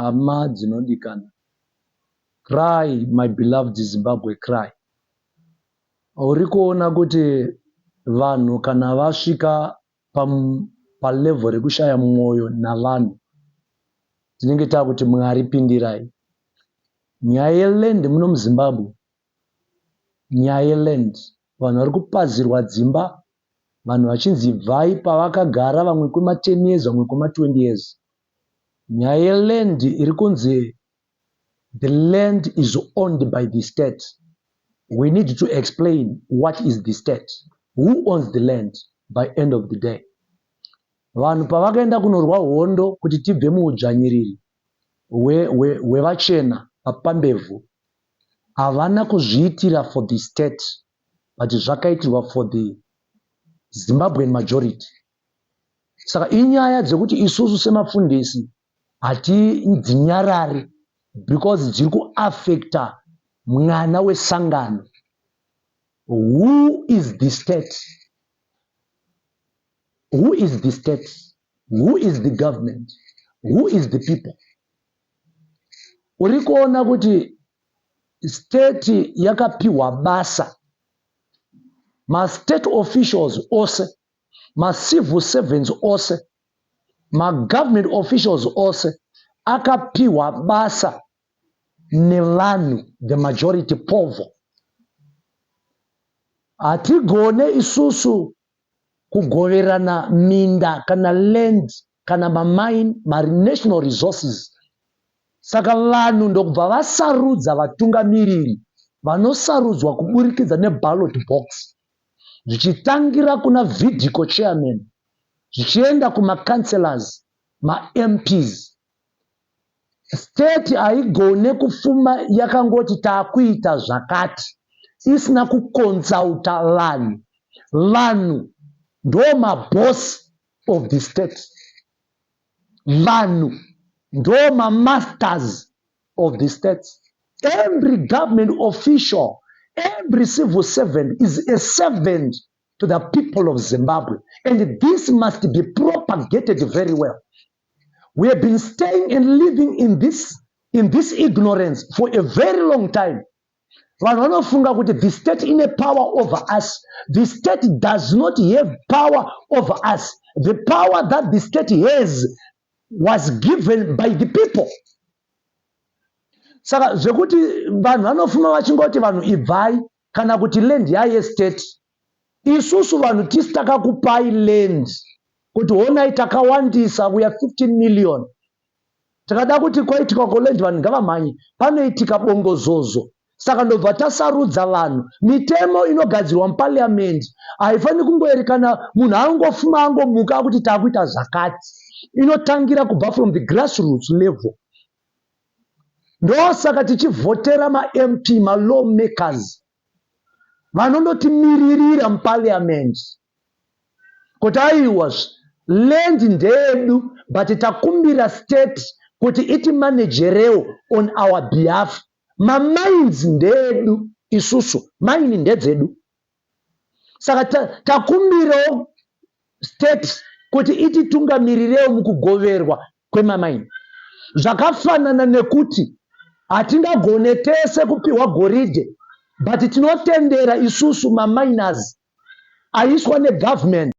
Hama dzinodikana, cry my beloved Zimbabwe, cry. Uri kuona kuti vanhu kana vasvika palevel rekushaya mwoyo navanhu, tinenge taakuti Mwari pindirai. Nyaya yeland muno muZimbabwe, nyaya yeland, vanhu vari kupazirwa dzimba, vanhu vachinzi ibvai pavakagara, vamwe kwema10 years, vamwe kwema20 years. Nyaya yeland iri kunzi the land is owned by the state. We need to explain what is the state, who owns the land. By end of the day, vanhu pavakaenda kunorwa hondo kuti tibve muudzvanyiriri hwevachena vapambevhu, havana kuzviitira for the state, but zvakaitirwa for the Zimbabwean majority. Saka inyaya dzekuti isusu semafundisi hatidzinyarari because dziri kuaffecta mwana wesangano. Who is the state? Who is the state? Who is the government? Who is the people? Uri kuona kuti state yakapiwa basa, mastate officials ose, macivil servants ose, magovernment officials ose akapiwa basa nevanhu, the majority povo. Hatigone isusu kugoverana minda kana land kana mamine, manational resources. Saka vanhu ndokubva vasarudza vatungamiriri vanosarudzwa kuburikidza neballot box, zvichitangira kuna VIDCO chairman, zvichienda kumacouncillors, maMPs. State haigone kufuma yakangoti taakuita zvakati isina kuconsulta vanhu. Vanhu ndo maboss of the state, vanhu ndo mamasters of the state. Every government official, every civil servant is a servant to the people of Zimbabwe, and this must be propagated very well. We have been staying and living in this ignorance for a very long time. Vanhu vanofunga kuti the state ine power over us. The state does not have power over us. The power that the state has was given by the people. Saka zvekuti vanhu vanofuma vachingoti vanhu ibvai kana kuti land yayestate, isusu vanhu tisi takakupai land kuti honai takawandisa, we are 15 million, takada kuti kwaitika kuland vanhu ngavamhanye, panoitika bongozozo. Saka ndobva tasarudza vanhu. Mitemo inogadzirwa muparliament haifaniri kungoerekana munhu angofuma angomuka akuti taakuita zvakati. Inotangira kubva from the grassroots level. Ndosaka tichivhotera maMP, malaw makers vanonotimiririra muparliament kuti aiwa, land ndeyedu, but takumbira state kuti itimanagerewo on our behalf. Mamines ndeedu isusu, mine ndedzedu, saka takumbirawo state kuti ititungamirirewo mukugoverwa kwemamine. Zvakafanana nekuti hatingagone tese kupiwa goridhe, but tinotendera isusu maminers aiswa negovernment.